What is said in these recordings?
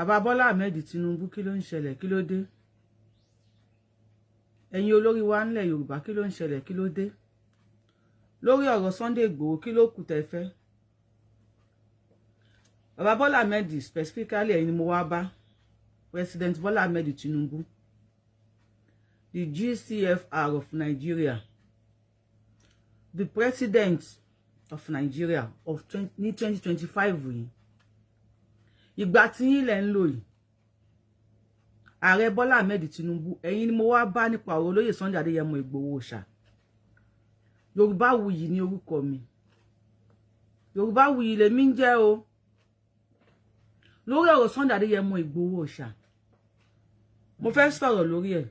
Bàbá Bọ́lá Ahmed Tinubu, kí ló ń ṣẹlẹ̀? Kí ló dé? Ẹ̀yin olórí wa ńlẹ̀ Yorùbá, kí ló ń ṣẹlẹ̀? Kí ló dé lórí ọ̀rọ̀ Sunday Igboho? Kí ló kù tẹ́ fẹ́? Bàbá Bọ́lá Ahmed, specifically ẹ̀yin ni mo wá bá. President Bọ́lá Ahmed Tinubu, the GCFR of Nigeria, the president of Nigeria of ní 2025 yìí, ìgbà tí yín lẹ̀ ń lò yìí. Ààrẹ Bọ́lá Ahmed Tinubu, ẹ̀yin ni mo wá bá nípa ọ̀rọ̀ olóyè Sunday Adéyẹmọ Ìgbòho Òòṣà. Yorùbáwùyí ní orúkọ mi, Yorùbáwùyí lèmi ń jẹ́ o. Lórí ọ̀rọ̀ Sunday Adéyẹmọ Ìgbòho Òòṣà, mo fẹ́ sọ̀rọ̀ lórí ẹ̀.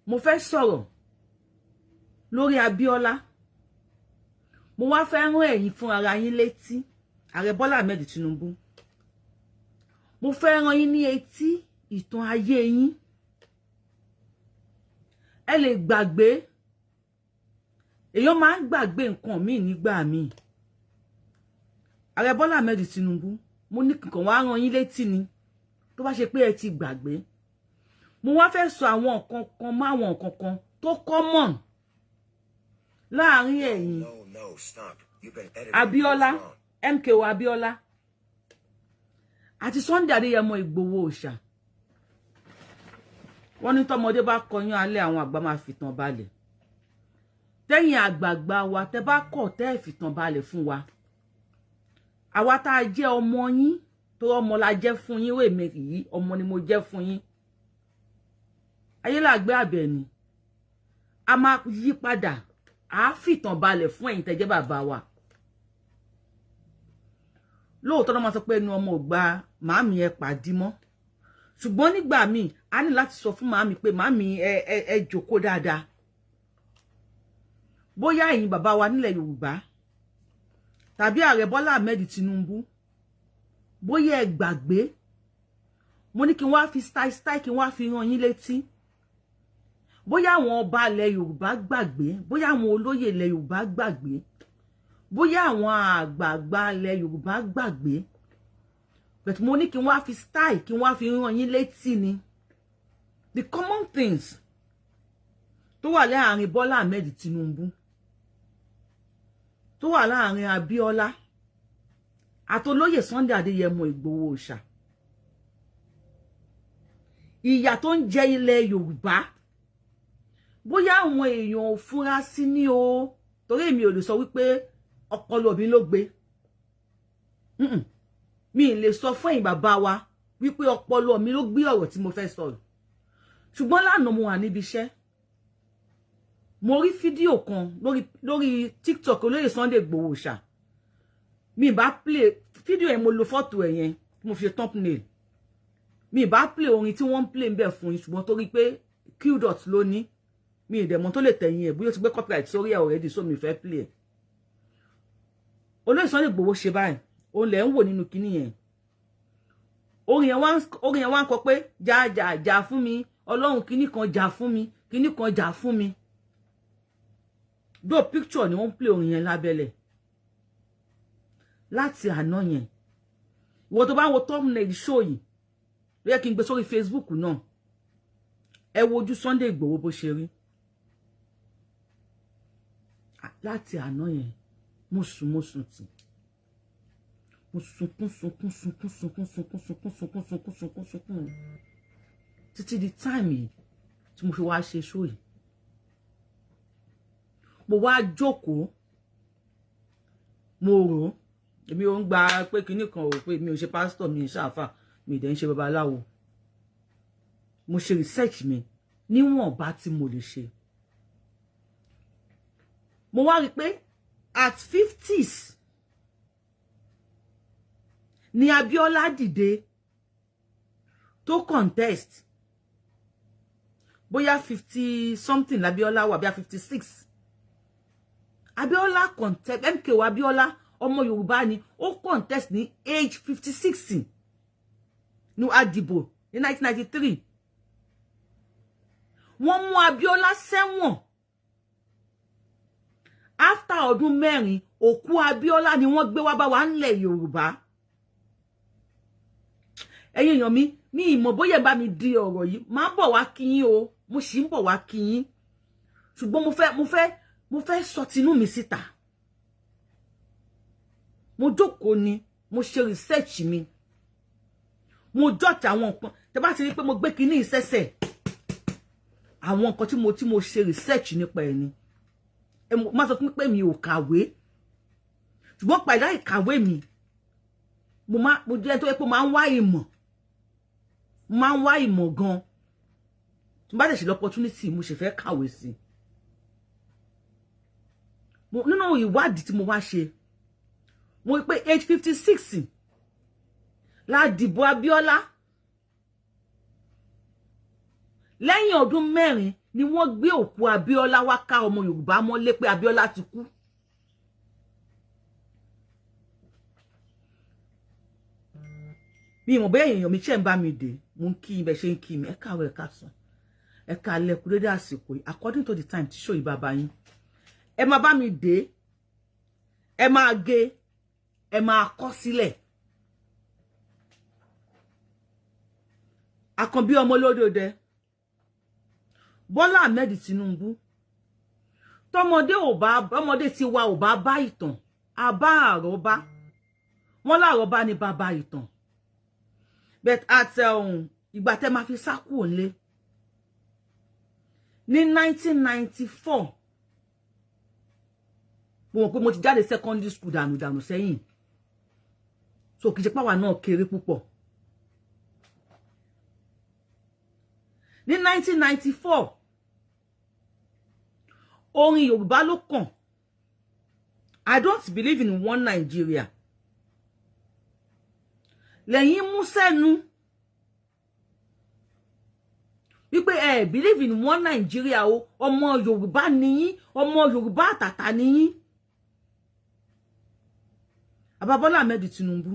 Mo fẹ́ sọ̀rọ̀ lórí Abíọ́lá. Mo wá fẹ́ rán ẹ̀yin fún ara yín létí. Ààrẹ Bọ́lá Ahmed Tinubu, mo fẹ́ rán yín ní etí ìtàn ayé yín. Ẹ lè gbàgbé, èèyàn máa ń gbàgbé nǹkan míì nígbà míì. Ààrẹ Bọ́lá Ahmed Tinubu, mo ní kankan wá rán yín létí ni, tó bá ṣe pé ẹ ti gbàgbé. Mo wá fẹ́ sọ àwọn nǹkan kan mọ́ àwọn nǹkan kan tó common láàrin ẹ̀yin No, no, stop. You've been editing Abíọ́lá, wrong. MKO Abíọ́lá àti Sunday Adéyẹmọ Ìgbòho Òòṣà. Wọ́n ní tọmọdé bá kọyán alẹ́, àwọn àgbà máa fìtàn balẹ̀. Tẹ́yìn àgbààgbà wa, tẹ́ bá kọ̀ tẹ́ ẹ̀ fìtàn balẹ̀ fún wa, àwa tá a jẹ́ ọmọ yín, tó ọmọ la jẹ́ fún yín, wèmí yìí, ọmọ ni mo jẹ́ fún yín. Ayélàgbé Àbẹ̀ní, a máa yí padà, à á fìtàn balẹ̀ fún ẹ̀yin tẹ́ jẹ́ bàbá wa. Lóòótọ́ náà máa sọ pé ẹnu ọmọ ò gba màámi ẹ pàdí mọ́, ṣùgbọ́n nígbà míì, a ní láti sọ fún màámi pé, "Màámi, ẹ jókòó dáadáa." Bóyá ẹ̀yin bàbá wa nílẹ̀ Yorùbá tàbí Ààrẹ Bọ́lá Ahmed Tinubu, bóyá ẹ gbàgbé, mo ní kí n wá fi style style kí n wá fi rán yín létí. Bóyá àwọn ọba ilẹ̀ Yorùbá gbàgbé, bóyá àwọn olóyè ilẹ̀ Yorùbá gbàgbé, bóyá àwọn àgbààgbà ilẹ̀ Yorùbá gbàgbé, but mo ní kí n wá fi style kí n wá fi rán yín létí ni, the common things tó wà láàrin Bọ́lá Ahmed Tinubu, tó wà láàrin Abíọ́lá àtolóyè Sunday Adéyẹmọ Ìgbòho Òòṣà, ìyà tó ń jẹ ilẹ̀ Yorùbá. Bóyá àwọn èèyàn ò fura sí ní o, torí èmi ò lè sọ wípé ọpọlọ mi ló gbé. Mi ì lè sọ fún ẹ̀yin bàbá wa wípé ọpọlọ mi ló gbé ọ̀rọ̀ tí mo fẹ́ sọ. Ṣùgbọ́n lánàá, mo wà níbi iṣẹ́, mo rí fídíò kan lórí TikTok olóyè Sunday Igboho Òòṣà. Mi bá play fídíò yẹn, mo lo fọ́tò ẹ̀ yẹn, mo fi ṣe thumbnail. Mi bá play orin tí wọ́n ń play ń bẹ̀ fún yín, ṣùgbọ́n torí pé q dot ló ní, mi ì dẹ̀mọ́ tó lè tẹ̀yìn ẹ̀, bóyá ó ti gbé copyright sórí ẹ̀ already, so mi fẹ́ play ẹ̀. Olóyè Sunday Igboho ṣe báyìí, òun lẹ̀ ń wò nínú kinní yẹn. Orin yẹn wá ń kọ pé, "Jà, jà, jà fún mi, Ọlọ́run, kinní kan jà fún mi, kinní kan jà fún mi." Though picture ni wọ́n ń play orin yẹn lábẹ́lẹ̀. Láti àná yẹn, ìwọ tó bá ń wo thumbnail show yìí, ló yẹ kí n gbé sórí Facebook náà. Ẹ wo ojú Sunday Igboho bó ṣe rí láti àná yẹn. Mo sùn, mo sùn tì, mo sunkún, sunkún, sunkún, sunkún, sunkún, sunkún, sunkún, sunkún, sunkún, sunkún, títí di time yìí tí mo fi wá ṣe show yìí. Mo wá jókòó, mo rò ó. Èmi ò ń gba pé kinní kan ò pé mi ò ṣe pásítọ̀, mi ò ṣàfà, mi ì dẹ̀ ń ṣe babaláwo. Mo ṣe research mi níwọ̀nba tí mo lè ṣe. Mo wá rí i pé at 50s ni Abiola dìde tó contest. Bóyá 50 something l'Abiola wà, bóyá 56. Abiola contest, MKO Abiola, ọmọ Yorùbá ni, ó contest ní age 56 ní àdìbò ní 1993. Wọ́n mú Abiola sẹ́wọ̀n. After ọdún 4, òkú Abiola ni wọ́n gbé wá bá wa ńlẹ̀ Yorùbá. Ẹ̀yin èèyàn mi, mi ìmọ̀ bóyá ẹ bá mi di ọ̀rọ̀ yìí. Máa bọ̀ wá kí yín o, mo sì ń bọ̀ wá kí yín, ṣùgbọ́n mo fẹ́ sọ tinú mi síta. Mo jókòó ni mo ṣe research mi, mo jot àwọn nǹkan. Tẹ́ bá ti rí pé mo gbé kinní ìsẹsẹ, àwọn nǹkan tí mo ṣe research nípa ẹ̀ ni. Ẹ má sọ fún mi pé mi ò kàwé, ṣùgbọ́n pàdá ìkàwé mi, mo má mo jẹ́ tó yẹ pé máa ń wá ìmọ̀, mo máa ń wá ìmọ̀ gan. Tí bá dẹ̀ ṣe l'opportunity, mo ṣe fẹ́ kàwé sí i. Nínú ìwádìí tí mo wá ṣe, mo rí pé age 56 la dìbò Abíọ́lá. Lẹ́yìn ọdún 4 ni wọ́n gbé òkú Abíọ́lá wá ká ọmọ Yorùbá mọ́lé pé Abíọ́lá ti kú. Mi ìmọ̀ bóyá èèyàn mi ṣe ń bá mi dé. Mo ń kí ibẹ̀ ṣe ń kí mi. Ẹ káàárọ̀, ẹ káàsán, ẹ káalẹ́, kú dédé àsìkò yìí, according to the time tí ṣòyí bàbá yín. Ẹ máa bá mi dé, ẹ máa gé, ẹ máa kọ sílẹ̀. Àkànbí ọmọ olódòdẹ Bọ́lá Ahmed Tinubu, tọmọdé ò bá ọmọdé ti wa ò bá bá ìtàn, àbá àròbá wọn láàrọ̀bá ni bàbá ìtàn. But at ìgbà tẹ́ máa fi sá kúrò nílé ní 1994, mo mọ̀ pé mo ti jáde secondary school dànù dànù sẹ́yìn, so kì í ṣe páwa náà kéré púpọ̀. Ní 1994, orin Yorùbá ló kàn. I don't believe in one Nigeria lẹ́yìn mú sẹ́nu wípé ẹ believe in one Nigeria o. Ọmọ Yorùbá nìyí, ọmọ Yorùbá àtàtà nìyí. Bàbá Bọ́lá Ahmed Tinubu,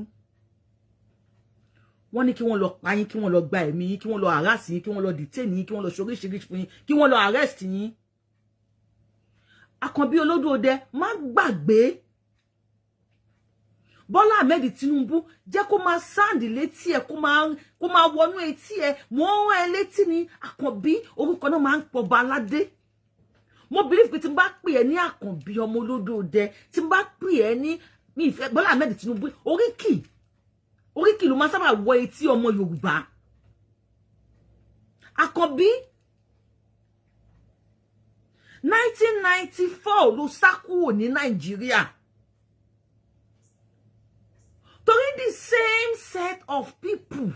wọ́n ní kí wọ́n lọ pa yín, kí wọ́n lọ gba ẹ̀mí yín, kí wọ́n lọ harass yín, kí wọ́n lọ detain yín, kí wọ́n lọ ṣoríṣiríṣi fún yín, kí wọ́n lọ arrest yín. Àkànbí Olódòdẹ, má gbàgbé Bọ́lá Ahmed Tinubu, jẹ́ kó máa sáǹdì létí ẹ, kó máa wọnú etí ẹ. Mò ń rán ẹ létí ni. Àkànbí, orúkọ náà máa ń pọ̀ bá aládé. Mo believe pé tí n bá pè ẹ́ ní Àkànbí ọmọ Olódòdẹ, tí n bá pè ẹ́ ní mi ìfẹ́ Bọ́lá Ahmed Tinubu, oríkì oríkì ló máa sábà wọ etí ọmọ Yorùbá. Àkànbí, 1994 ló sá kúrò ní Nàìjíríà torí the same set of people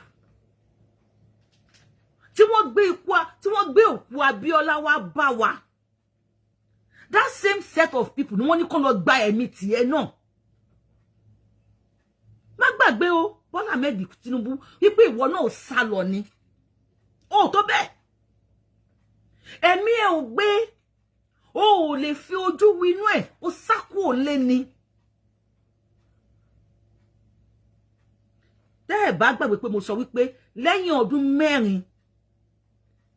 tí wọ́n gbé ikú, tí wọ́n gbé òkú Abíọ́lá wá bá wa, that same set of people ni wọ́n ní kó lọ gba ẹ̀mí tiẹ̀ náà. Má gbàgbé o, Bọ́lá Ahmed Tinubu, wípé ìwọ náà sá lọ ni ó tó bẹ́ẹ̀, ẹ̀mí ẹ̀ ò gbé, o ò lè fi ojú winú ẹ̀, ó sá kúrò lé ni. Tẹ́ ẹ̀ bá gbàgbé pé mo sọ wípé lẹ́yìn ọdún 4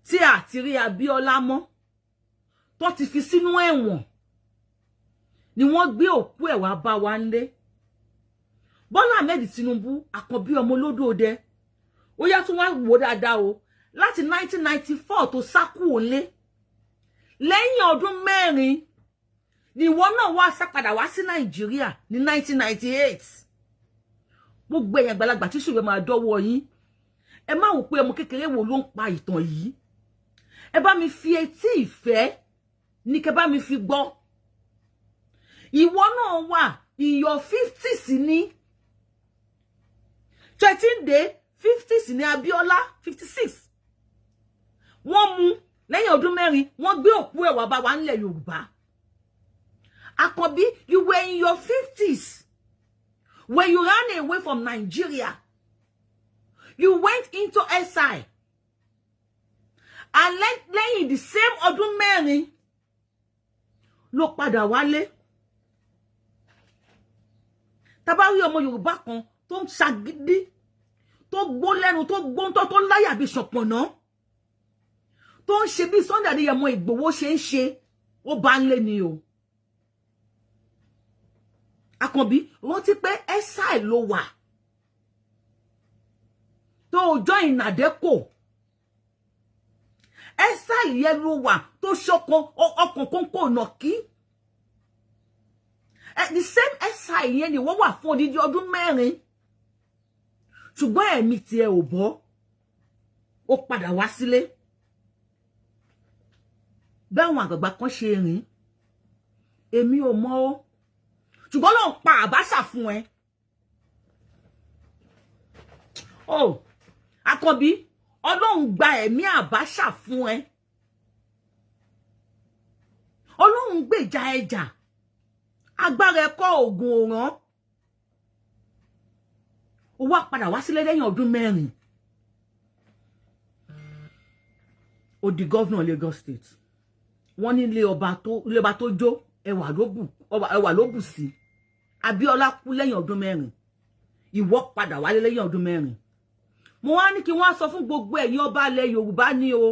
tí a ti rí Abíọ́lá mọ́, tó ti fi sínú ẹ̀wọ̀n, ni wọ́n gbé òkú ẹ̀ wá bá wa ńlé. Bọ́lá Ahmed Tinubu, Àkànbí ọmọ Olódòdẹ, ó yá, tún wá wò dáadáa o. Láti 1994 tó sá kúrò ńlé, lẹ́yìn ọdún 4 ni ìwọ náà wá sá padà wá sí Nàìjíríà ní 1998. Gbogbo ẹ̀yin àgbàlagbà tí ṣùgbọ́n máa dọ́wọ́ yín, ẹ má wò pé ọmọ kékeré wo ló ń pa ìtàn yìí. Ẹ bá mi fi etí ìfẹ́ ní kẹ́ bá mi fi gbọ́. Ìwọ náà wà in your 50s ní 13 day 50s ní Abíọ́lá 56. Wọ́n mú lẹ́yìn ọdún 4, wọ́n gbé òkú ẹ̀ wá bá wa nílẹ̀ Yorùbá. Àkànbí, you were in your 50s when you ran away from Nigeria. You went into exile, and lẹ́yìn the same ọdún 4 ló padà wálé. Tá bá rí ọmọ Yorùbá kan tó ń ṣagídí, tó gbó lẹ́nu, tó gbóńtọ́, tó láyà bí ṣọ̀pọ̀nà, tó ń ṣe bí Sunday Adéyẹmọ Ìgbòho ṣe ń ṣe, ó bá ń lé ni o. Àkànbí, rántí pé exile ló wà tó Lóòjọ́ ìnàdẹ́kò exile yẹn ló wà tó ṣọkan ọkàn kónkó nàkí. The same exile yẹn ni wọ́n wà fún odidi ọdún 4, ṣùgbọ́n ẹ̀mí tiẹ̀ ò bọ́, ó padà wá sílé. Báwọn àgbàgbà kan ṣe rìn, èmi ò mọ̀ o, ṣùgbọ́n lóun pa Àbáṣà fún ẹ. Oh, Àkànbí, Ọlọ́run gba ẹ̀mí Àbáṣà fún ẹ. Ọlọ́run gbèjà ẹjà, agbára ẹ̀kọ́ oògùn òràn. Ó wá padà wá sílé lẹ́yìn ọdún 4, ó di governor Lagos State. Wọ́n ní ilé ọba tó jó, ẹwà ló bù sí. Abíọ́lá kú lẹ́yìn ọdún 4, ìwọ padà wálé lẹ́yìn ọdún 4. Mo wá ní kí wọ́n sọ fún gbogbo ẹ̀yin ọba ilẹ̀ Yorùbá ní o,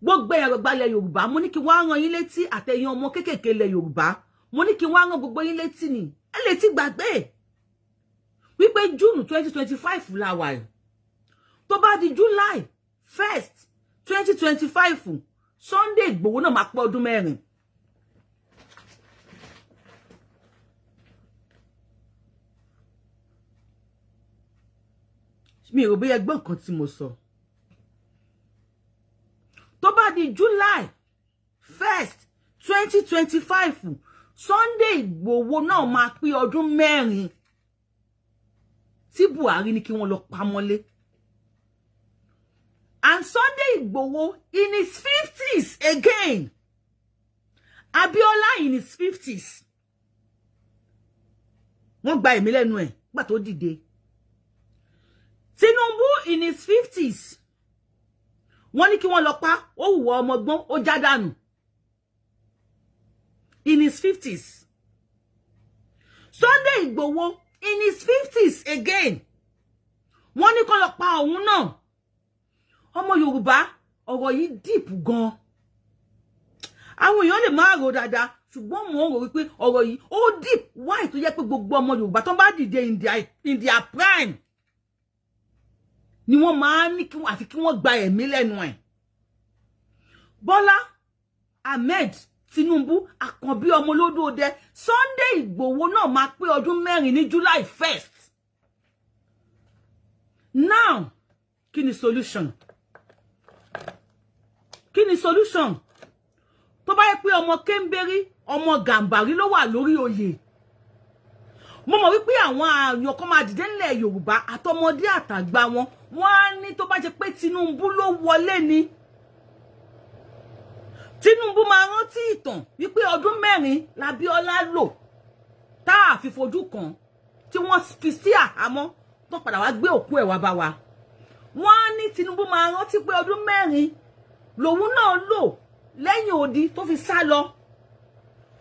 gbogbo ẹ̀yin àgbàgbà ilẹ̀ Yorùbá, mo ní kí wọ́n rán yín létí, àtẹ̀yin ọmọ kéékèèké ilẹ̀ Yorùbá, mo ní kí wọ́n rán gbogbo yín létí ni. Ẹ lè ti gbàgbé wípé June 2025 la wà yìí. Tó bá di July 1st 2025, Sunday Igboho náà máa pé ọdún 4. Mi ò bí ẹgbọ́n kan tí mo sọ. Tó bá di July 1st 2025, Sunday Igboho náà máa pé ọdún 4 tí Buhari ní kí wọ́n lọ pamọ́lé. And Sunday Igboho in his 50s again, Abiola in his 50s, wọ́n gba ẹ̀mí lẹ́nu ẹ̀ nígbà tó dìde. Tinubu in his 50s, wọ́n ní kí wọ́n lọ pa ó, hùwà ọmọgbọ́n, ó já dànù in his 50s. Sunday Igboho in his 50s again, wọ́n ní kó lọ pa òun náà. Ọmọ Yorùbá, ọ̀rọ̀ yìí deep gan. Àwọn èèyàn lè máa rò dáadáa, ṣùgbọ́n mò ń rò wípé ọ̀rọ̀ yìí ó deep. Why tó yẹ pé gbogbo ọmọ Yorùbá tó bá dìde in their prime ni wọ́n máa ń ní kí wọ́n àfi kí wọ́n gba ẹ̀mí lẹ́nu ẹ̀? Bọ́lá Ahmed Tinubu, Àkànbí ọmọ olódòdẹ, Sunday Ìgbòho náà máa pé ọdún 4 ní July 1st. Now, kí ni solution? Kí ni solution? Tó bá yẹ pé ọmọ Kéńbérí, ọmọ Gàǹbàrí ló wà lórí oyè, mo mọ̀ wípé àwọn àyàn kan máa dìde nílẹ̀ Yorùbá, àtọmọdé àtàgbà wọn, wọ́n á ní tó bá jẹ́ pé Tinubu ló wọlé ni, Tinubu máa rántí ìtàn wípé ọdún 4 l'Abíọ́lá lò tá a fi fojú kàn, tí wọ́n fi sí àhámọ́, tó padà wá gbé òkú ẹ̀ wá bá wa. Wọ́n á ní Tinubu máa rántí pé ọdún 4 lòun náà lò lẹ́yìn odi tó fi sá lọ,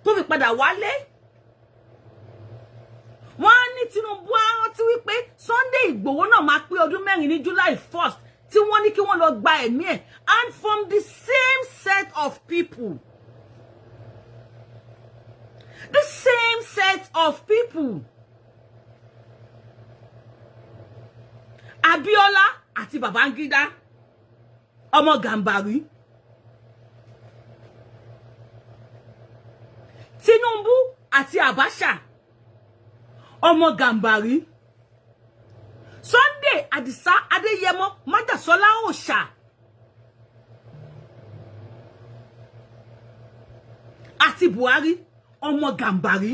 tó fi padà wálé. Wọ́n á ní Tinubu á rántí wípé Sunday Ìgbòho náà máa pé ọdún 4 ní July 1st tí wọ́n ní kí wọ́n lọ gba ẹ̀mí ẹ̀, and from the same set of people, the same set of people, Abiola àti Babangida, ọmọ Gàmbàrí, Tinubu àti Abacha, ọmọ Gàmbàrí, Sunday Adisa Adéyẹmọ Májàsọ́lá òòṣà àti Buhari, ọmọ Gàmbàrí.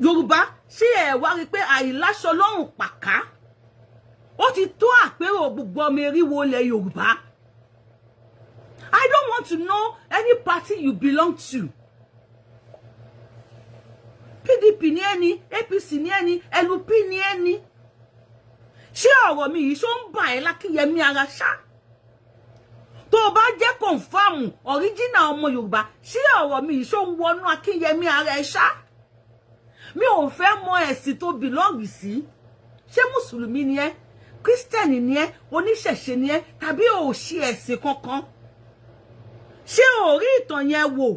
Yorùbá, ṣé ẹ wá rí pé àìláṣọ lọ́rùn pàká ó ti tó àpérò gbogbo ọmọ eriwo ilẹ̀ Yorùbá? I don't want to know any party you belong to. PDP ní ẹni, APC ní ẹni, LP ní ẹni. Ṣé ọ̀rọ̀ mi yìí ṣó ń bà ẹ́ lákìyẹmí ara ṣá? Tó o bá jẹ́ confam original ọmọ Yorùbá, ṣé ọ̀rọ̀ mi yìí ṣó ń wọnú akínyẹmí ara ẹ ṣá? Mi ò fẹ́ mọ ẹ̀sìn tó belong sí. Ṣé mùsùlùmí ni ẹ́, kírísítẹ̀nì ni ẹ́, oníṣẹ̀ṣe ni ẹ́, tàbí ò ṣe ẹ̀sìn kankan? Ṣé ò rí ìtàn yẹn wò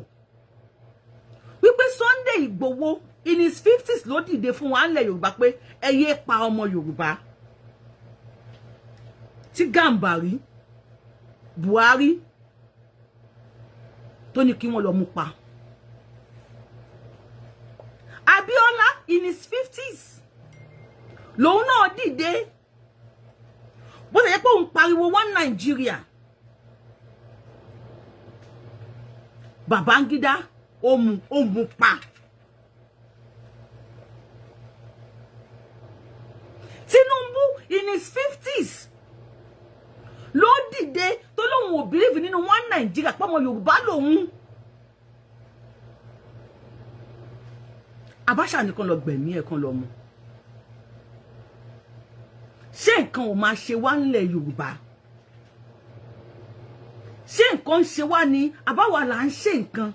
wípé Sunday Ìgbòho in his 50s ló dìde fún wa ńlẹ̀ Yorùbá pé ẹ yé pa ọmọ Yorùbá, tí Gàmbàrí Buhari tó ní kí wọ́n lọ mú pa. Abiola in his 50s lòun náà dìde, bó ṣe yẹ pé òun pariwo one Nigeria. Babangida ó mú pa. Tinubu in his 50s ló dìde tó lóun ò believe nínú one Nigeria, pọ́mọ Yorùbá lòun. Abacha nìkan lọ gbẹ̀mí ẹ̀ kan lọ mú. Ṣé nǹkan ò máa ṣe wá ńlẹ̀ Yorùbá? Ṣé nǹkan ń ṣe wá ni àbáwá là ń ṣe nǹkan?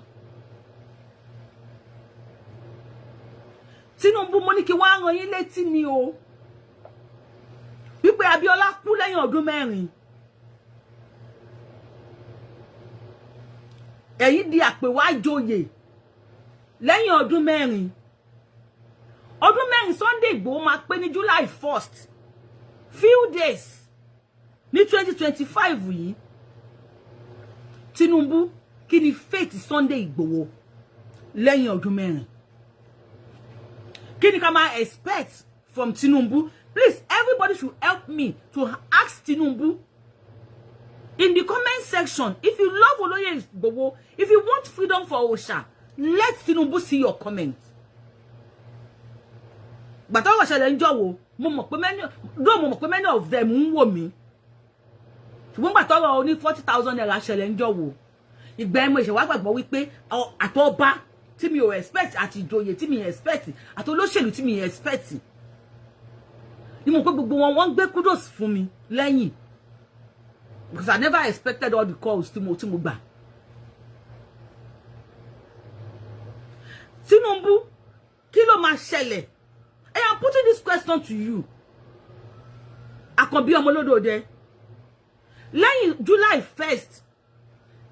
Tinubu, mo ní kí wá rán yín létí ni o, wípé Abíọ́lá kú lẹ́yìn ọdún 4. Ẹ̀yin di àpèwájoyè lẹ́yìn ọdún 4. Ọdún 4 Sunday Igboho máa pé ní July 1st, few days ní 2025 yìí. Tinubu, kí ni fate Sunday Igboho lẹ́yìn ọdún 4? Kí ni ká máa expect from Tinubu? Please, everybody should help me to ask Tinubu in the comment section. If you love Oloye Igboho, if you want freedom for Osha, let Tinubu see your comment. Gbàtọ́ ọ̀rọ̀ ṣẹlẹ̀ ń jọ̀wọ́, mo mọ̀ pé many, though mo mọ̀ pé many of them ń wò mí, ṣùgbọ́n gbàtọ́ ọ̀rọ̀ oní 40,000 naira ṣẹlẹ̀ ń jọ̀wọ́, ìgbà ẹ̀ mo ṣe wá gbàgbọ́ wípé àtọ́ba tí mi ò expect, àti ìjòyè tí mi expect, àti olóṣèlú tí mi expect, ni mo pé gbogbo wọn wọ́n gbé kudos fún mi lẹ́yìn, because I never expected all the calls tí mo gbà. Tinubu, kí ló máa ṣẹlẹ̀? I am putting this question to you. Àkànbí ọmọlódòdẹ, lẹ́yìn July 1st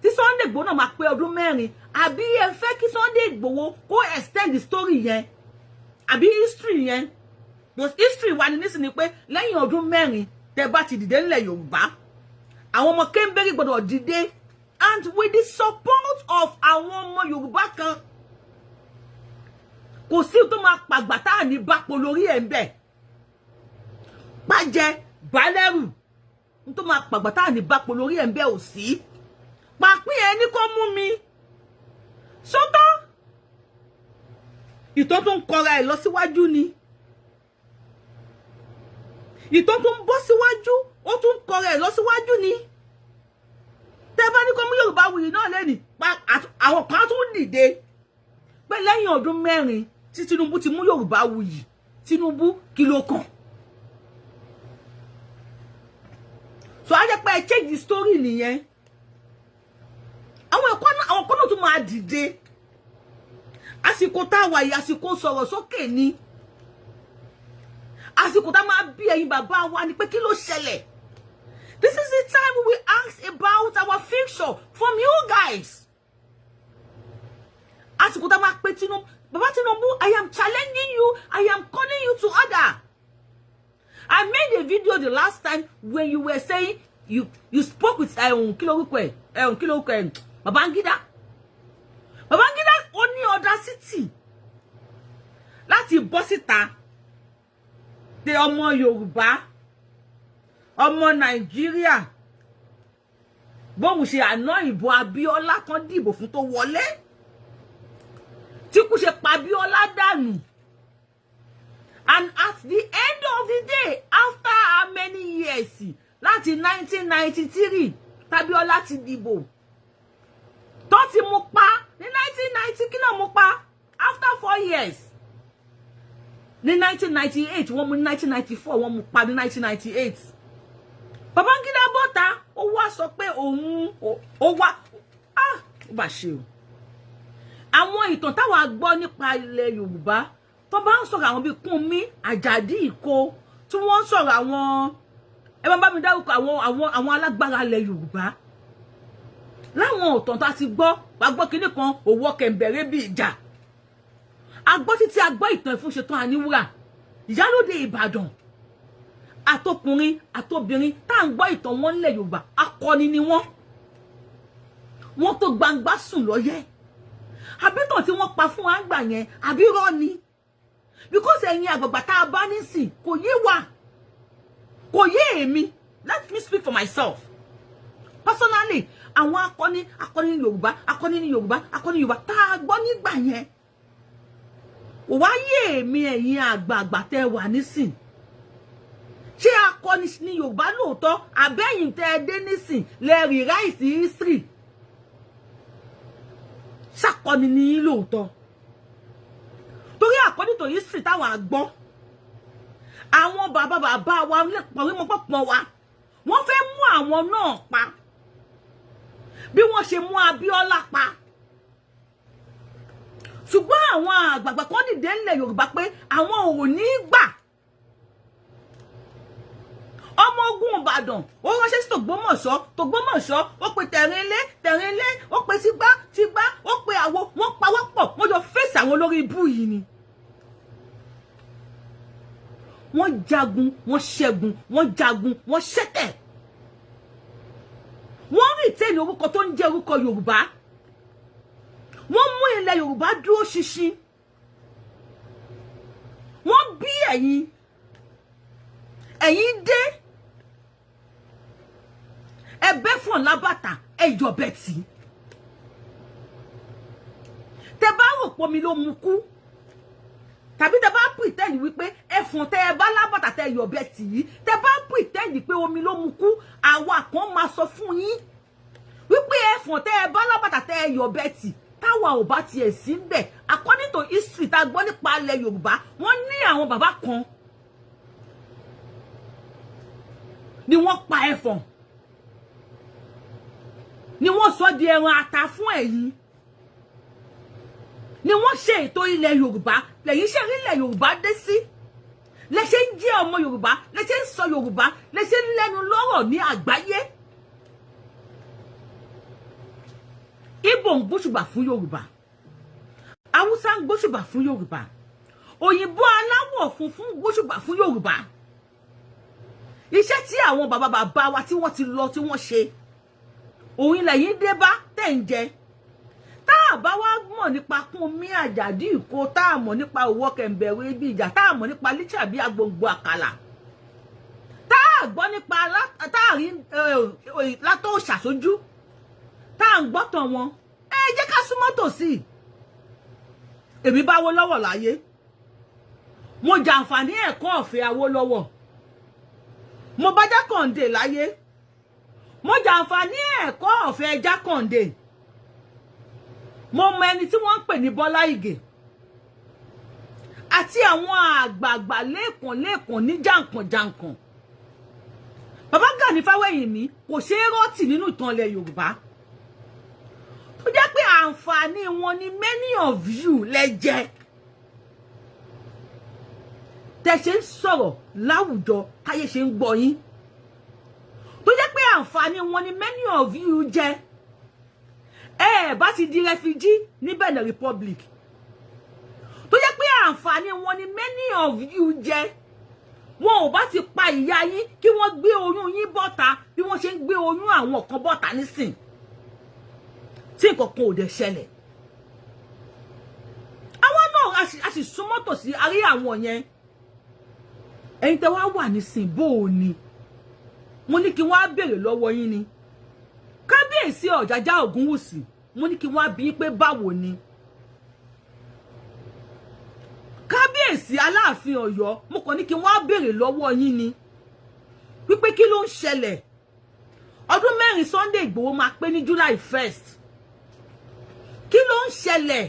tí Sunday Igboho náà máa pé ọdún 4, àbí ẹ fẹ́ kí Sunday Igboho kó extend the story yẹn àbí history yẹn? Because history wa ni nísìnyí pé lẹ́yìn ọdún 4 tẹ́ bá ti dìde ńlẹ̀ Yorùbá, àwọn ọmọ Kéńbérì gbọ́dọ̀ dìde, and with the support of àwọn ọmọ Yorùbá kan. Kò sí tó máa pàgbà tá à ní bápo lórí ẹ̀ ń bẹ̀ pàjẹ́ balẹ̀rù tó máa pàgbà tá à ní bápo lórí ẹ̀ ń bẹ̀ ò sí. Pàpín ẹ ní kó mú mi sọ́tọ́ ìtọ́ tó ń kọra ẹ̀ lọ síwájú ni, ìtọ́ tó ń bọ́ síwájú, ó tún kọra ẹ̀ lọ síwájú ni. Tẹ́ bá ní kó mú Yorùbá wuyì náà lẹ́nìí, àwọn kan tún dìde pé lẹ́yìn ọdún 4 tí Tinubu ti mú Yorùbá wuyì, Tinubu kí ló kàn? So á jẹ́ pé ẹ change the story nìyẹn. Àwọn ẹ̀kọ́ náà, àwọn kan náà tún máa dìde. Àsìkò tá a wà yìí, àsìkò sọ̀rọ̀ sókè ni. Àsìkò tá a máa bí ẹ̀yin bàbá wa ni pé kí ló ṣẹlẹ̀. This is the time we ask about our future from you guys. Àsìkò tá a máa pe Tinubu, Baba Tinubu, I am challenging you, I am calling you to order. I made a video the last time when you were saying you spoke with kí lorúkọ ẹ̀, kí lorúkọ ẹ̀, Babangida. Babangida ó ní audacity láti bọ́ síta pé ọmọ Yorùbá, ọmọ Nàìjíríà, bóun ṣe àná ìbò Abíọ́lá kan dìbò fún tó wọlé, tí kú ṣe pa Abíọ́lá dànù. And at the end of the day, after how many years, láti 1993 tábíọ́lá ti dìbò tó ti mú pa ní 1990, kí náà mú pa after 4 years ní 1998, wọ́n mú ní 1994, wọ́n mú pa ní 1998. Babangida bọ́ta, ó wá sọ pé òun ó wá, ah, ó mà ṣe o. Àwọn ìtàn táwa gbọ́ nípa ilẹ̀ Yorùbá, tó bá ń sọ̀rọ̀ àwọn bíi Kúnmí Àjàdí Ìkó, tí wọ́n ń sọ̀rọ̀ àwọn, ẹ máa bá mi dárúkọ àwọn alágbára ilẹ̀ Yorùbá, láwọn ọ̀tàn tá a ti gbọ́, wàá gbọ́ kinní kan òwò kẹ̀ǹbẹ̀rẹ̀ bíi ìjà. Agbọ́ títí agbọ́ ìtàn Ẹfúnṣetán Aníwúrà, Ìyálóde Ìbàdàn, àtọkùnrin àtobìnrin tá à ń gbọ́ ìtàn wọn nílẹ̀ Yorùbá, akọni ni wọ́n. Wọ́n tó gbangba sùn lọ́yẹ́. Àbítàn tí wọ́n pa fún wa ń gbà yẹn, àbí rọ́ ni? Because ẹ̀yin àgbàgbà tá a bá nísìn, kò yé wa, kò yé èmi. Let me speak for myself personally. Àwọn akọni, akọni ní Yorùbá, akọni ní Yorùbá, akọni Yorùbá tá a gbọ́ nígbà yẹn kò wá yé èmi. Ẹ̀yin àgbààgbà tẹ́ wà nísìn, ṣé akọni ní Yorùbá lóòótọ́, àbẹ́yìn tẹ́ ẹ dé nísìn lẹ rewrite history? Ṣàkọni ní yín lóòótọ́? Torí according to history táwọn àgbọ́, àwọn bàbá bàbá wa pọ̀rímọ́pọ̀pọ̀ wa, wọ́n fẹ́ mú àwọn náà pa bí wọ́n ṣe mú Abíọ́lá pa, ṣùgbọ́n àwọn àgbààgbà kan dìde ńlẹ̀ Yorùbá pé àwọn ò ní gbà. Ọmọ ogun Ìbàdàn ó ránṣẹ́ sí Tògbómọ̀ṣọ́, Tògbómọ̀ṣọ́ ó pe Tẹ̀rínlé, Tẹ̀rínlé ó pe Tígbá, Tígbá ó pe àwo. Wọ́n pawọ́pọ̀, wọ́n jọ fèsì àwọn olórí ibú yìí ni. Wọ́n jagun, wọ́n ṣẹ́gun, wọ́n jagun, wọ́n ṣẹ́tẹ̀, wọ́n retain orúkọ tó ń jẹ́ orúkọ Yorùbá. Wọ́n mú ilẹ̀ Yorùbá dúró ṣinṣin. Wọ́n bí ẹ̀yin, ẹ̀yin dé, ẹbẹ́ fún lábàtà, ẹyọ bẹ́tì. Tẹ bá rò pé omi ló mu kú, tàbí tẹ bá pretend wípé ẹfọ̀n tẹ ẹ bá lábàtà tẹ yọ bẹ́tì yìí, tẹ bá pretend pé omi ló mu kú, àwa kan máa sọ fún yín wípé ẹfọ̀n tẹ ẹ bá lábàtà tẹ yọ bẹ́tì, táwa ò bá tiẹ̀ sí ń bẹ̀, according to history tá a gbọ́ nípa ilẹ̀ Yorùbá, wọ́n ní àwọn bàbá kan ni wọ́n pa ẹfọ̀n, ni wọ́n sọ di ẹran ata fún ẹ̀yin, ni wọ́n ṣe ètò ilẹ̀ Yorùbá. Lẹ́yìn ṣe rí ilẹ̀ Yorùbá dé sí, lẹ ṣe ń jẹ́ ọmọ Yorùbá, lẹ ṣe ń sọ Yorùbá, lẹ ṣe ń lẹ́nu lọ́rọ̀ ní àgbáyé. Ìgbò ń gbóṣùbà fún Yorùbá, Haúsá ń gbóṣùbà fún Yorùbá, òyìnbó aláwọ̀ funfun ń gbóṣùbà fún Yorùbá. Iṣẹ́ tí àwọn bàbá bàbá wa tí wọ́n ti lọ, tí wọ́n ṣe, òun ilẹ̀ yìí dé bá tẹ̀ ń jẹ. Tá a bá wá mọ̀ nípa Kúnmí Àjàdí Ìkó, tá a mọ̀ nípa òwò kẹ̀ǹbẹ̀rẹ̀ ibi ìjà, tá a mọ̀ nípa Lísàbí agbòǹgbò àkàlà, tá a gbọ́ nípa tá a rí látọ̀ ṣàṣojú, tá a ń gbọ́tàn wọn, ẹ jẹ́ ká súnmọ́ tòsí. Èmi bá Awólọ́wọ̀ láyé, mo jàǹfààní ẹ̀kọ́ ọ̀fẹ́ Awólọ́wọ̀. Mo bá Jákàndé láyé, mo jàǹfààní ẹ̀kọ́ ọ̀fẹ́ Jákàndé. Mo mọ ẹni tí wọ́n ń pè ní Bọ́lá Ìgè àti àwọn àgbààgbà lẹ́ẹ̀kan lẹ́ẹ̀kan ní jàǹkànjàǹkàn. Bàbá Gani Fáwẹ́hìnmí kò ṣeé rọ́ọ̀tì nínú ìtàn ilẹ̀ Yorùbá, tó jẹ́ pé àǹfààní wọn ni many of you lẹ jẹ, tẹ ṣe ń sọ̀rọ̀ láwùjọ, táyé ṣe ń gbọ́ yín, tó jẹ́ pé àǹfààní wọn ni many of you jẹ. Ẹ bá ti di refugee ní Benin Republic, tó jẹ́ pé àǹfààní wọn ni many of you jẹ. Wọn ò bá ti pa ìyá yín, kí wọ́n gbé oyún yín bọ́ta bí wọ́n ṣe ń gbé oyún àwọn kan bọ́ta nísìn, tí nǹkan kan ò dẹ̀ ṣẹlẹ̀. Àwọn náà a sì súnmọ́ tòsí arí àwọn yẹn. Ẹ̀yin tẹ́ wá wà nísìn, bó o ní, mo ní kí wọ́n á béèrè lọ́wọ́ yín ni. Kábíyèsí Ọ̀jájá Ògúnwùsì, mo ní kí wọ́n á bi yín pé báwo ni? Kábíyèsí Aláàfin Ọ̀yọ́, mo kàn ní kí wọ́n á béèrè lọ́wọ́ yín ni wípé kí ló ń ṣẹlẹ̀? Ọdún 4 Sunday Ìgbòho máa pé ní July 1st. Kí ló ń ṣẹlẹ̀?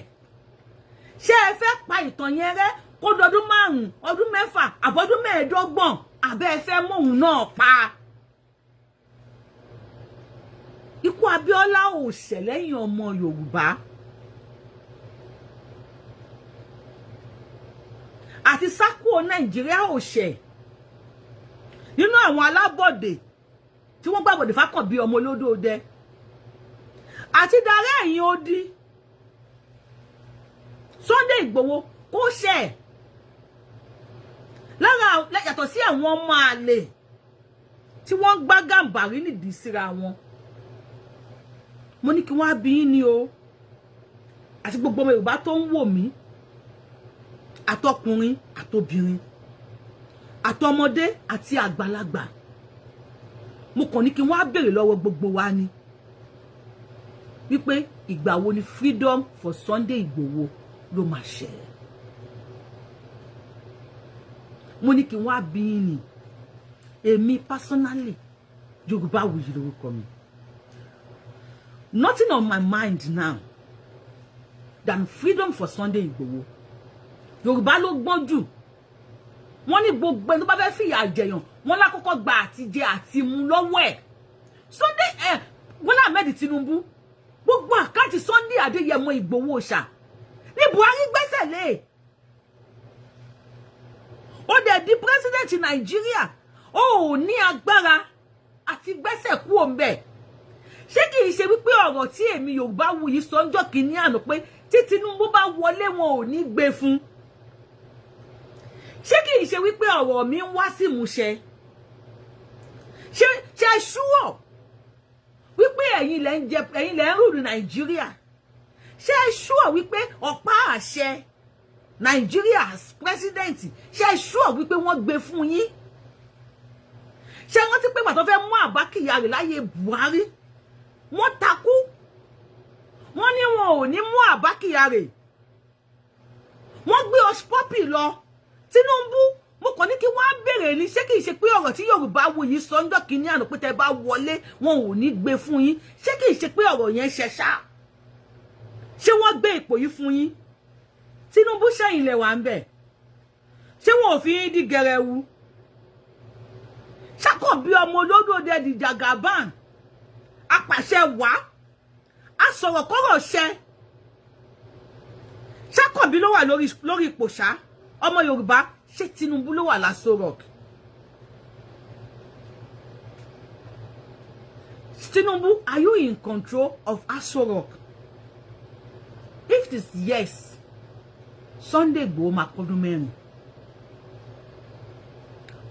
Ṣé ẹ fẹ́ pa ìtàn yẹn rẹ́ kó dọdún 5, ọdún 6, àbọ̀dún 25, àbẹ́ ẹ fẹ́ mú òun náà pa? Ikú Abíọ́lá ò ṣẹ̀ lẹ́yìn ọmọ Yorùbá. Àti sákúò Nàìjíríà ò ṣẹ̀ nínú àwọn alábọ̀dé tí wọ́n gbàbọ̀dé fákànbí ọmọ olódódẹ àti darí ẹ̀yìn odi. Sunday Ìgbòho Kó ṣẹ̀ lára, yàtọ̀ sí àwọn ọmọ àlè tí wọ́n gbá Gàmbàrí nídìí síra wọn. Mo ní kí wọ́n á bí yín ní o, àti gbogbo ọmọ Yorùbá tó ń wò mí, àtọkùnrin àtobìnrin, àtọmọdé àti àgbàlagbà. Mo kàn ní kí wọ́n á béèrè lọ́wọ́ gbogbo wa ni wípé ìgbà wo ni freedom for Sunday Igboho ló máa ṣẹlẹ̀? Mo ní kí wọ́n á bí yín ni. Èmi personally, Yorùbáwùyí lórúkọ mi. Nothing on my mind now than freedom for Sunday Igboho. Yorùbá ló gbọ́n jù. Wọ́n ní gbogbo ẹni tó bá fẹ́ fìyà jẹyàn, wọ́n lákọ́kọ́ gba àtijẹ àti mu lọ́wọ́ ẹ̀. Sunday ẹ̀, Bọ́lá Ahmed Tinubu, gbogbo account Sunday Adéyẹmọ Ìgbòho ṣà ní Buhari gbẹ́sẹ̀ lé. Ó dẹ̀ di president Nàìjíríà, ó ò ní agbára àti gbẹ́sẹ̀ kú òǹbẹ̀. Ṣé kìí ṣe wípé ọ̀rọ̀ tí èmi Yorùbáwùyí sọ ń jọ́ kìíní àná pé tí Tinubu bá wọlé, wọn ò ní gbé fún, ṣé kìí ṣe wípé ọ̀rọ̀ mi ń wá sí ìmúṣẹ? Ṣe ṣúọ̀ wípé ẹ̀yin lẹ ń jẹ, ẹ̀yin lẹ ń rule Nàìjíríà? Ṣé ṣúọ̀ wípé ọ̀pá àṣẹ Nàìjíríà as president, ṣé ṣúọ̀ wípé wọ́n gbé fún yín? Ṣé rántí pé pàtó fẹ́ mú Àbá Kyari láyé Buhari, wọ́n takú, wọ́n ní wọn ò ní mú Àbá Kyari, wọ́n gbé Hushpuppi lọ. Tinubu, mo kàn ní kí wọ́n á béèrè ní, ṣé kìí ṣe pé ọ̀rọ̀ tí Yorùbáwùyí sọ ń jọ́ kìíní àná pé tẹ́ bá wọlé, wọn ò ní gbé fún yín, ṣé kìí ṣe pé ọ̀rọ̀ yẹn ṣe ṣá? Ṣé wọ́n gbé ipò yìí fún yín, Tinubu? Ṣẹ́yìn lẹ̀ wà ń bẹ̀, ṣé wọn ò fi yín dí gẹrẹwu? Ṣàkànbí ọmọ olódòdè di Jagaban, apàṣẹ wá, asọ̀rọ̀ kọ́rọ̀ ṣẹ. Ṣàkànbí ló wà lórí ipò ṣá. Ọmọ Yorùbá, ṣé Tinubu ló wà l'Aso Rock? Tinubu, are you in control of Aso Rock? If it is yes, Sunday Igboho máa pọ́dún 4.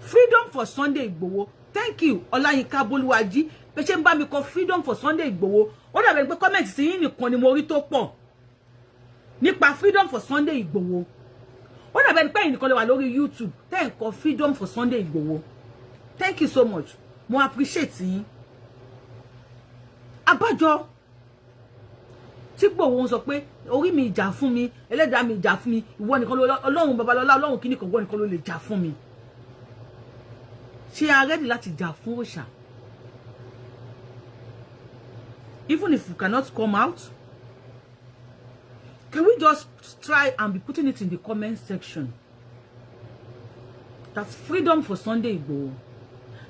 Freedom for Sunday Igboho. Thank you, Ọláyínká Bólúwájí, pé ṣé ń bá mi kọ freedom for Sunday Igboho. Ó dàbẹ̀ pé comment sí yín nìkan ni mo rí tó pọ̀ nípa freedom for Sunday Igboho. Ó dàbẹ̀ pé ẹ̀yin nìkan lè wà lórí YouTube tẹ́ ń kọ freedom for Sunday Igboho. Thank you so much, mo appreciate yín. Abájọ tí Igboho ń sọ pé orí mi jà fún mi, ẹlẹ́dàá mi jà fún mi, ìwọ nìkan ló Ọlọ́run Babalọ́lá, Ọlọ́run kìíní kan, ìwọ nìkan ló lè jà fún mi. Ṣé a ready láti jà fún òòṣà? Even if we cannot come out, can we just try and be putting it in the comment section? That's freedom for Sunday Igboho.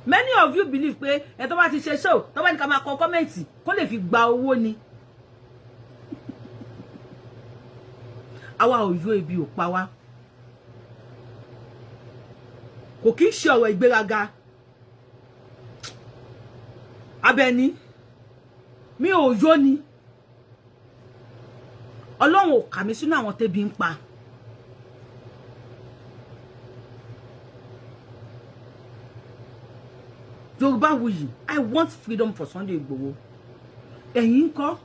Many of you believe pé ẹ tó bá ti ṣe show, tó bá ní ká máa kọ comment kó lè fi gba owó ni. Àwa ò yó, ebi ò pa wá. Kò kí ń ṣe ọ̀rọ̀ ìgbéraga. Abẹ́ni mi ò yó ni. Ọlọ́run ò kà mí sínú àwọn tẹ́bi ń pa. Yorùbáwùyí, I want freedom for Sunday Igboho. Ẹ̀yin ńkọ́?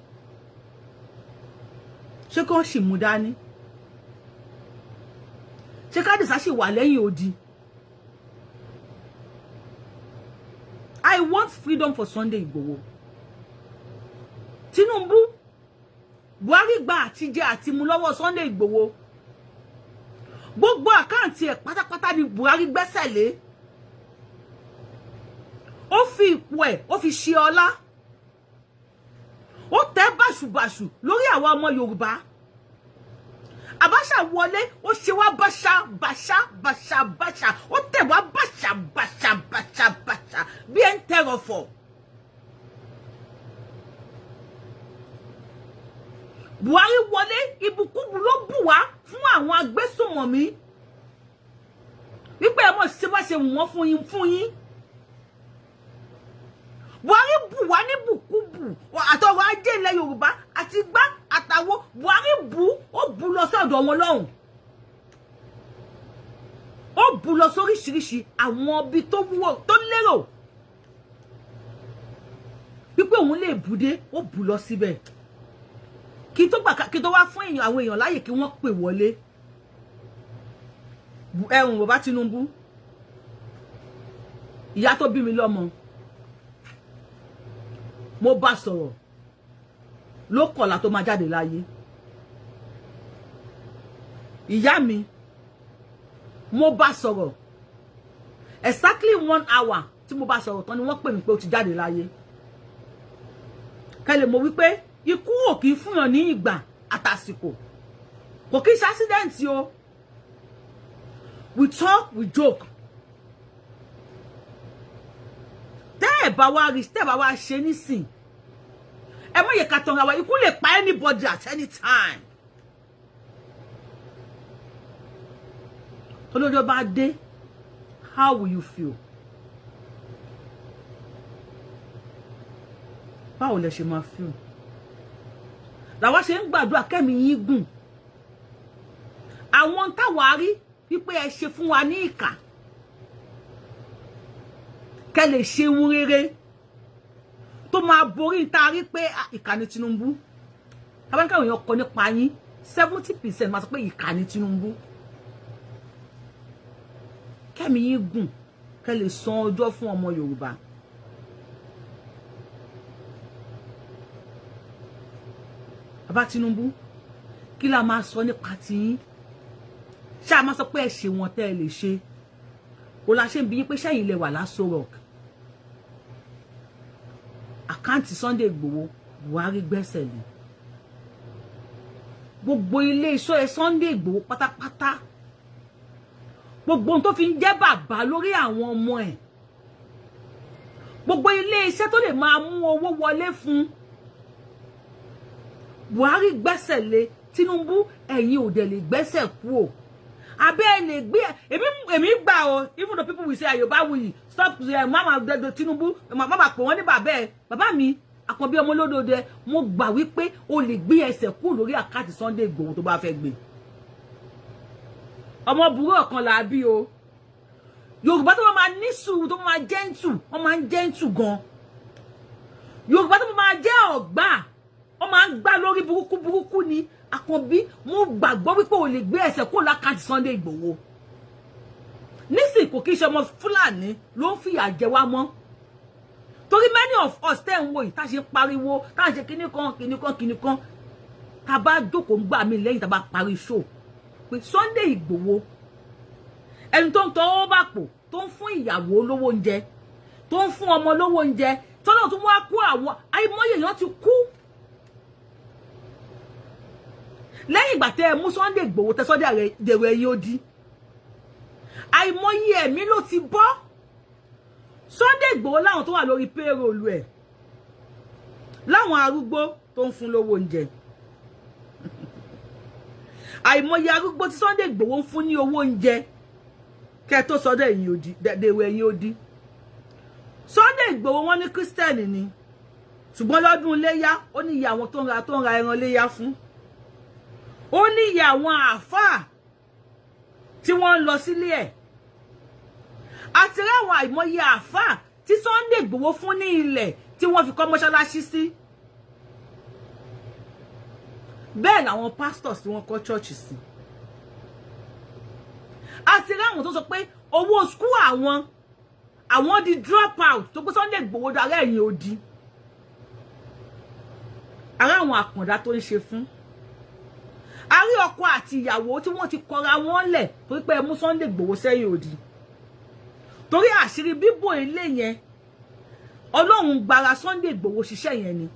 Ṣé kí wọ́n sì mú dání? Ṣé Kádìsá sì wà lẹ́yìn odi? I want freedom for Sunday Igboho. Tinubu, Buhari gba àtijẹ àti mu lọ́wọ́ Sunday Igboho. Gbogbo account ẹ̀ pátápátá ni Buhari gbẹ́sẹ̀ lé. Ó fi ipò ẹ̀, ó fi ṣe ọlá, ó tẹ́ bàṣùbàṣù lórí àwa ọmọ Yorùbá. Abacha wọlé, ó ṣe wá bàṣà bàṣà bàṣà bàṣà, ó tẹ̀ wá bàṣà bàṣà bàṣà bàṣà bí ẹ ń tẹrọ̀fọ̀. Buhari wọlé, ìbùkúbù ló bù wá fún àwọn agbésùnmọ̀mí wípé ẹ mọ̀ ṣe bá ṣe wù wọ́n fún yín fún yín. Buhari bù wá ní bùkúbù àtọrọ̀ ajé ilẹ̀ Yorùbá àti gbá àtàwọ̀. Buhari bù, ó bù lọ sọ́dọ̀ wọn lọ́hùn. Ó bu lọ sóríṣiríṣi àwọn ibi tó wúwo tó lérò wípé òun lè bùdé, ó bù lọ síbẹ̀. Kí tó gbà, kí tó wá fún èèyàn, àwọn èèyàn láàyè kí wọ́n pè wọlé. Ẹ̀hùn, bàbá Tinubu, ìyá tó bí mi lọ́mọ, mo bá sọ̀rọ̀ ló kọ̀lá tó máa jáde láyé. Ìyá mi, mo bá sọ̀rọ̀ exactly one hour tí mo bá sọ̀rọ̀ tán ni wọ́n pè mí pé ó ti jáde láyé. Kẹ́ lè mọ̀ wípé ikú ò kì í fúnyàn ní ìgbà àtàsìkò, kò kí ṣe accident o. We talk, we joke. Tẹ́ ẹ̀ bá wá rí, tẹ́ ẹ̀ bá wá ṣe nísìn, ẹ má yẹ ká tọrọ àwa. Ikú lè pa anybody at any time. Olódó bá dé, how will you feel? Báwo lẹ ṣe máa feel? Làwa ṣe ń gbàdúrà kẹ́mi yín gùn. Àwọn táwa rí wípé ẹ ṣe fún wa ní ìkà, kẹ́ lè ṣe ohun rere tó máa borí tá a rí pé ìkà ni Tinubu. Tábàkà èèyàn kọ nípa yín, 70% máa sọ pé ìkà ni Tinubu. Kẹ́mi yín gùn, kẹ́ lè san ọjọ́ fún ọmọ Yorùbá. Bàbá Tinubu, kí la máa sọ nípa tiyín? Ṣá máa sọ pé ẹ ṣe wọn tẹ́ ẹ lè ṣe o la ṣe ń bi yín pé sẹ́yìn lẹ wà l'Aso Rock. Àkáǹtì Sunday Igboho, Buhari gbẹ́sẹ̀ lé gbogbo ilé iṣẹ́ ẹ Sunday Igboho pátápátá, gbogbo ohun tó fi ń jẹ́ bàbá lórí àwọn ọmọ ẹ̀, gbogbo ilé iṣẹ́ tó lè máa mú owó wọlé fún, Buhari gbẹ́sẹ̀ lé. Tinubu, ẹ̀yin ò dẹ̀ lè gbẹ́sẹ̀ kú o, abẹ́ ẹ lè gbé. Èmi gbà o, even though people will say Yorùbáwùyí, stop mama Tinubu, mama pè wọ́n ní bàbá ẹ. Bàbá mi Àkànbí ọmọ olódòdó, mo gbà wípé o lè gbé ẹsẹ̀ kú lórí àkáàtì Sunday Igboho tó bá fẹ́ gbé. Ọmọ burú ọ̀kan là á bí o. Yorùbá tó máa ní sùúrù, tó máa gentle, wọ́n máa ń gentle gan. Yorùbá tó máa jẹ́ ọ̀gbà, wọ́n máa ń gbá lórí burúkú burúkú ni. Àkànbí, mo gbàgbọ́ wípé o lè gbé ẹsẹ̀ kó lákàntì Sunday Igboho nísìnyí. Kò kí ṣe ọmọ Fúlàní ló ń fìyà jẹ wá mọ́, torí many of us tẹ́ ń wo yìí, tá a ṣe pariwo, tá a ṣe kíní kan kíní kan kíní kan, tá a bá jókòó ń gbà mí lẹ́yìn tá a bá parí show pé Sunday Igboho, ẹni tó ń tọwọ́ bá pò, tó ń fún ìyàwó lówó oúnjẹ, tó ń fún ọmọ lówó oúnjẹ, tọ́lọ́ tó wá kú, àwọn àìmọye èèyàn ti kú lẹ́yìn ìgbà tẹ́ ẹ mú Sunday Igboho, tẹ́ Sunday dèrò ẹ̀yìn odi, àìmọye ẹ̀mí ló ti bọ́. Sunday Igboho láwọn tó wà lórí payroll ẹ̀, láwọn arúgbó tó ń fún lówó oúnjẹ, àìmọye arúgbó tí Sunday Igboho ń fún ní owó oúnjẹ kẹ́ tó sọdọ̀ ẹ̀yìn odi, dèrò ẹ̀yìn odi. Sunday Igboho, wọ́n ní Christian ni, ṣùgbọ́n lọ́dún iléyá, ó ní iye àwọn tó ń ra ẹran iléyá fún, ó ní iye àwọn àáfàá tí wọ́n ń lọ sílé ẹ̀, àti ráwọn àìmọye àáfàá tí Sunday Igboho fún ní ilẹ̀ tí wọ́n fi kọ́ mọ́ṣáláṣí sí. Bẹ́ẹ̀ làwọn pastors tí wọ́n kọ́ church sí, àti ráwọn tó sọ pé owó school àwọn di drop out tó pé Sunday Igboho darẹ́ ẹ̀yìn odi. Ará àwọn àkàndá tó ń ṣe fún, a rí ọkọ àti ìyàwó tí wọ́n ti kọra wọn lẹ̀ torí pé ẹ mú Sunday Igboho sẹ́yìn odi, torí àṣírí bíbò ilé yẹn, Ọlọ́run gbára Sunday Igboho ṣiṣẹ́ yẹn ni,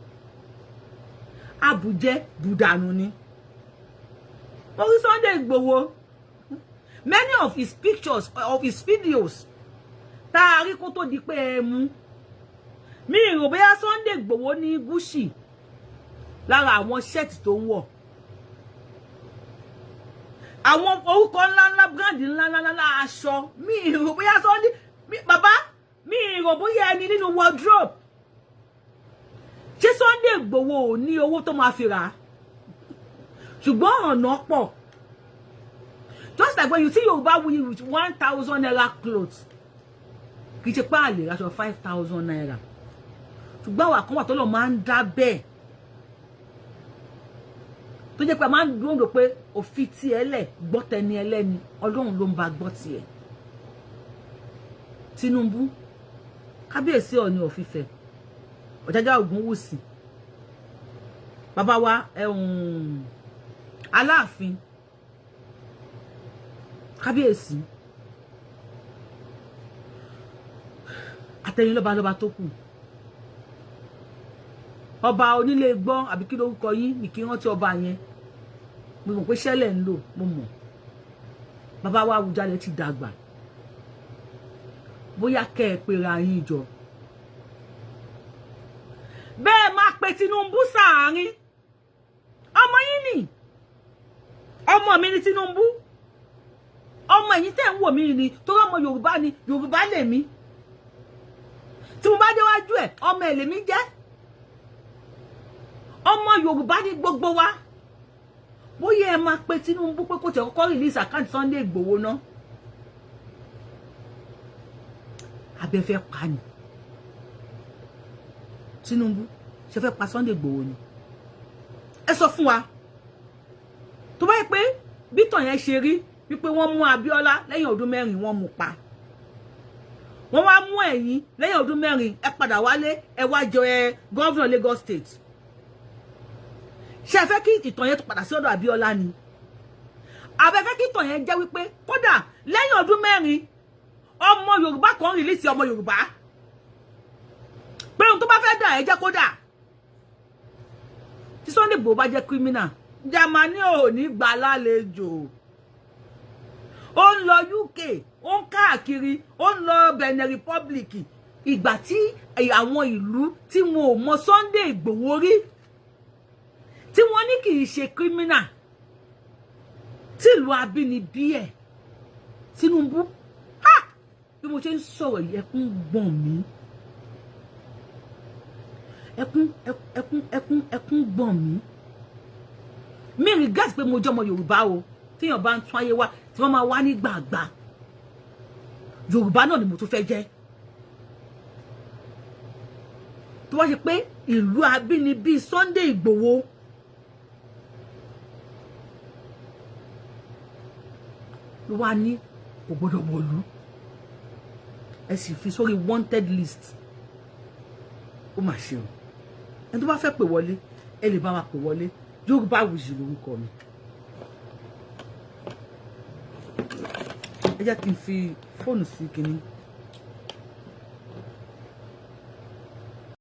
àbùjẹ bùdànù ni. Mo rí Sunday Igboho, many of his pictures, of his videos tá a rí kó tó di pé ẹ mú mi, rò bóyá Sunday Igboho ní Gucci lára àwọn shirt tó ń wọ̀, àwọn orúkọ ńláńlá, brand ńláńlá ńlá aṣọ. Mi rò bóyá Sunday bàbá, mi rò bóyá ẹni nínú wardrobe. Ṣé Sunday Igboho ò ní owó tó máa fi rà á? Ṣùgbọ́n ọ̀nà pọ̀. Just like when you see Yorùbá wuyi with ₦1,000 clothes, kì í ṣe pé àlè aṣọ ₦5,000, ṣùgbọ́n àwọn àkànwà tó lọ máa ń dá bẹ́ẹ̀, tó jẹ́ pé a máa ń dúró pé òfin tiẹ̀ lẹ̀ gbọ́ tẹni ẹlẹ́ni, Ọlọ́run ló ń bá gbọ́ tiẹ̀. Tinubu, kábíyèsí Ọọ̀ni of Ifẹ̀, Ọ̀jájá Ògúnwùsì, bàbá wa Aláàfin, kábíyèsí, àtẹ̀yìn lọ́balọ́ba tó kù, ọba onílé gbọ́ àbí kí lórúkọ yín ní kí rántí ọba yẹn, mo mọ̀ pé ṣẹlẹ̀ ń lò, mo mọ̀ bàbá wa Àwùjalẹ̀ ti dàgbà, bóyá kẹ́ ẹ pera yín jọ bẹ́ẹ̀ máa pe Tinubu sáàárín. Ọmọ yín ni, ọmọ mi ni Tinubu, ọmọ ẹ̀yin tẹ́ ń wò mí ni, torí ọmọ Yorùbá ni, Yorùbá lèmi. Tí mo bá déwájú ẹ̀, ọmọ ẹ̀ lèmi jẹ́. Ọmọ Yorùbá ní gbogbo wa. Bóyá ẹ máa pe Tinubu pé kó tẹ̀ kọ́kọ́ release account Sunday Igboho ná, abẹ́fẹ́ pa ni Tinubu ṣe fẹ́ pa Sunday Igboho ni? Ẹ sọ fún wa. Tó bá yẹ pé bítàn yẹn ṣe rí wípé wọ́n mú Abíọ́lá lẹ́yìn ọdún 4, wọ́n mú pa, wọ́n wá mú ẹ̀yin lẹ́yìn ọdún 4, ẹ padà wálé, ẹ wá jẹ ẹ gọ́vnà Lagos State, ṣé ẹ fẹ́ kí ìtàn yẹn tó padà sí ọ̀dọ̀ Abíọ́lá ni? Àbẹ fẹ́ kí ìtàn yẹn jẹ́ wípé kódà lẹ́yìn ọdún 4, ọmọ Yorùbá kan release ọmọ Yorùbá pé ohun tó bá fẹ́ dà, ẹ jẹ́ kó dà? Tí Sunday Igboho bá jẹ́ criminal, Germany ò ní gbà lálejò. Ó ń lọ UK, ó ń káàkiri, ó ń lọ Benin Republic. Ìgbà tí àwọn ìlú tí wọn ò mọ Sunday Igboho rí, tí wọ́n ní kì í ṣe criminal, tí ìlú abínibí ẹ̀ Tinubu, ha, bí mo ṣe ń sọ̀rọ̀ yìí, ẹkún gbọ̀n mí, ẹkún, ẹkún, ẹkún, ẹkún gbọ̀n mí. Mi regret pé mo jẹ́ ọmọ Yorùbá o. Téèyàn bá ń tún ayé wá, tí wọ́n máa wá ní gbàgbà, Yorùbá náà ni mo tún fẹ́ jẹ́. Tó wá ṣe pé ìlú abínibí Sunday Igboho ló wá ní kò gbọdọ̀ wọ̀lú, ẹ sì fi sórí wanted list, ó mà ṣe o. Ẹni tó bá fẹ́ pè wọlé, ẹ lè bá wa pè wọlé. Yorùbáwùyí lórúkọ mi. Ẹ jẹ́ kí n fi fóònù sí kinní.